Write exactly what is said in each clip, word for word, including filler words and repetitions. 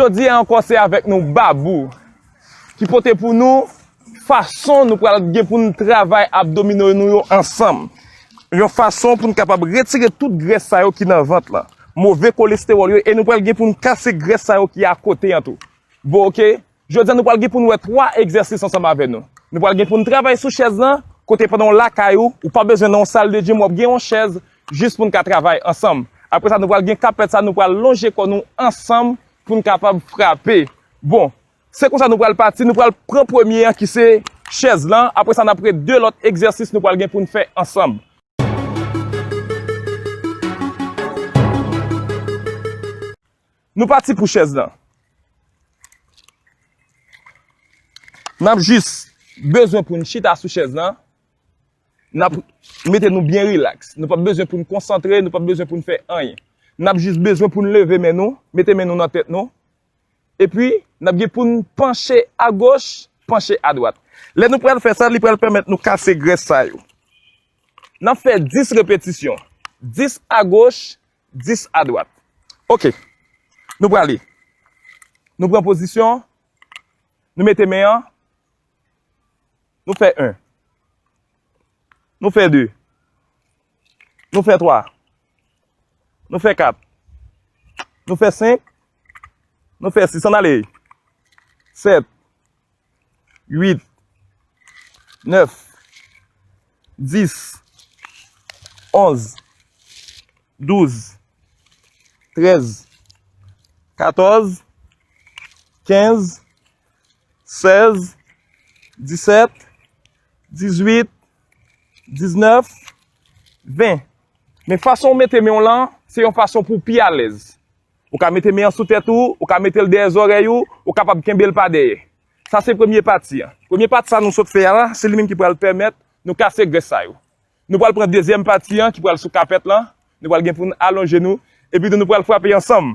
Jodi a ankò, se avèk nou Babou ki pote pou nou fason nou pral gen pou n travay abdomino nou yo ansanm. Yon fason pou n kapab retire tout grès sa yo ki nan vant lan, move kolestewòl yo, e nou pral gen pou n kase grès sa yo ki akote an tou. Bon, oke. Jodi a, nou pral gen pou n wè twa egzèsis ansanm avè nou. Nou pral gen pou n travay sou chèz lan, kote pandan w lakay ou, ou pa bezwen nan yon sal de gym, w ap gen yon chèz jis pou n ka travay ansanm. Apre sa, nou pral gen kapèt sa, nou pral lonje kò nou ansanm pou n kapab frape. Bon, se konsa nou pral pati, nou pral pran premye an ki se chèz lan, apre sa, n ap gen de lòt egzèsis nou pral gen pou n fè ansanm. Nou pati pou chèz lan. N ap jis bezwen pou n chita sou chèz lan. N ap mete nou byen rilaks. Nou p ap bezwen pou n konsantre, nou p ap bezwen pou n fè anyen. N ap jis bezwen pou n leve men nou, mete men nou nan tèt nou. Epi, n ap gen pou n panche agoch, panche adwat. Lè nou pral fè sa, li pral pèmèt nou kase grès sa yo. N ap fè dis repetisyon. Dis agoch, dis adwat. Oke. Nou prale. Nou pran pozisyon. Nou mete men an. Nou fè en. Nou fè de. Nou fè twa. Nou fè kat. Nou fè senk. Nou fè sis. Ann ale. Sèt. Uit, nèf, dis, onz, douz, trèz, katòz, kenz, sèz, disèt, dizuit, diznèf, ven. Men fason w mete men w lan, se yon fason pou w pi alèz. Ou ka mete men an sou tèt ou, ou ka mete l dèyè zòrèy ou, ou kapab kenbe l pa dèyè. Sa se premye pati an. Premye pati sa nou sot fè a la, se li menm ki pral pèmèt nou kase grès sa yo. Nou pral pran dezyèm pati an ki pral sou kapèt lan. Nou pral gen pou n alonje nou, epi tou nou pral frape ansanm.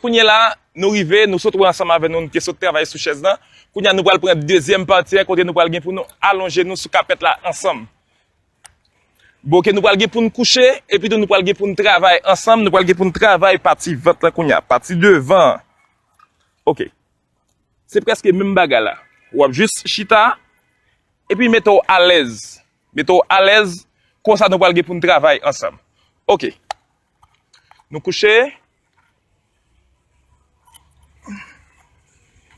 Kounye a la, nou rive, nou sot wè ansanm avè nou, nou te sot travay sou chèz lan. Kounye a nou pral pran dezyèm pati an kote nou pral gen pou nou alonje nou sou kapèt la ansanm. Bon, oke, nou pral gen pou n kouche, epi tou nou pral gen pou n travay ansanm, nou pral gen pou n travay pati vant lan kounye a, pati devan an. Oke. Se prèske menm bagay la. W ap jis chita, epi mete w alèz. Mete w alèz, konsa nou pral gen pou n travay ansanm. Oke. Nou kouche.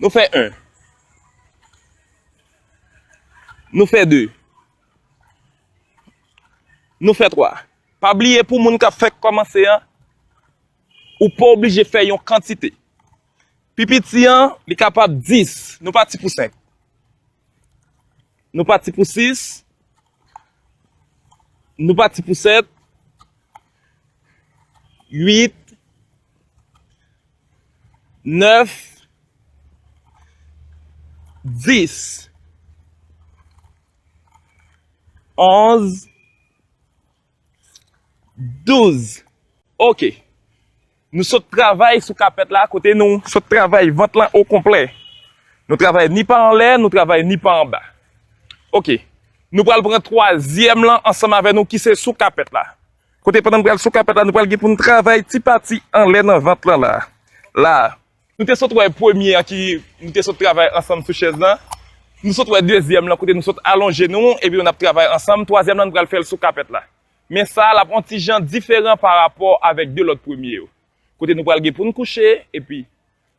Nou fè en. Nou fè de. Nou fè twa. Pa bliye pou moun k ap fèk kòmanse an, ou pa oblije fè yon kantite. Pi piti an, li kapab dis. Nou pati pou senk. Nou pati pou sis. Nou pati pou sèt. Uit. Nèf. Dis. Onz. Douz. Oke. Nou sot travay sou kapèt la, kote nou sot travay vant lan okonplè. Nou travay ni pa anlè, nou travay ni pa anba. Oke. Nou pral pran twazyèm lan ansanm avè nou ki se sou kapèt la. Kote pandan n pral sou kapèt la, nou pral gen pou n travay ti pati anlè nan vant lan la. La. Nou te sot wè premye an ki nou te sot travay ansanm sou chèz lan. Nou sot wè dezyèm lan kote nou sot alonje nou, epi nou ap travay ansanm. Twazyèm lan nou pral fè l sou kapèt la. Men sa a, l ap yon ti jan diferan pa rapò avèk de lòt premye yo. Kote nou pral gen pou n kouche, epi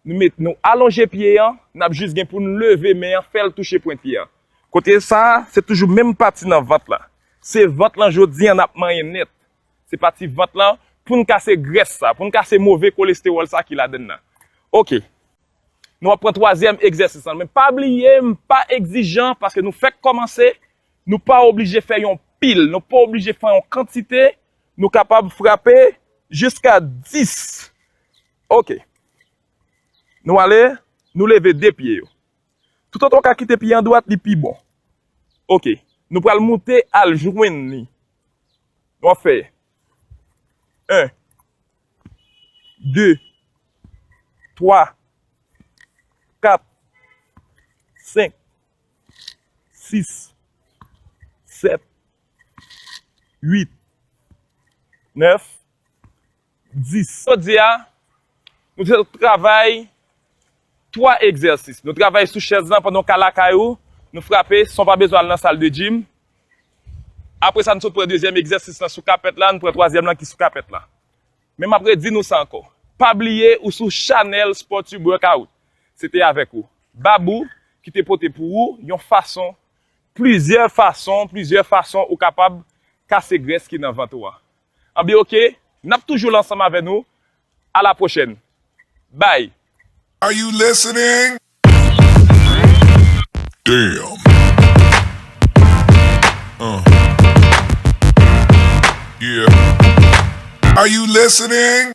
nou met, nou alonje pye an, n ap jis gen pou n leve men an, fè l touche pwen pye an. Kote sa a, se toujou menm pati nan vant lan. Se vant lan jodi an n ap manyen nèt. Se pati vant lan pou n kase grès sa, pou n kase move kolestewòl sa ki ladann nan. Oke. Nou ap pran twazyèm egzèsis lan. Men pa bliye, m pa egzijan paske nou fèk kòmanse. Nou pa oblije fè yon pil, nou pa oblije fè yon kantite. Nou kapab frape jiska dis. Oke. Nou ale, nou leve de pye yo. Toutotan w ka kite pye an dwat, li pi bon. Oke. Nou pral moute al jwenn li. Nou ap fè en, de, twa, kat, senk, sis, sèt, uit, nèf, dis. Jodi a, nou te travay twa egzèsis. Nou travay sou chèz lan pandan w ka lakay ou, nou frape san w pa bezwen al nan sal de gym. Apre sa, nou sot pran dezyèm egzèsis lan sou kapèt la, nou pran twazyèm lan ki sou kapèt la. Men m ap redi nou sa ankò. Pa bliye ou sou chanèl Sportube Workout. Se te avèk ou Babou ki te pote pou ou yon fason, plizyè fason, plizyè fason ou kapab kase grès ki nan vant ou an. Anben oke, n ap toujou la ansanm avè nou. A la pwochèn. Bye. Are you listening? Damn. Uh. Yeah. Are you listening?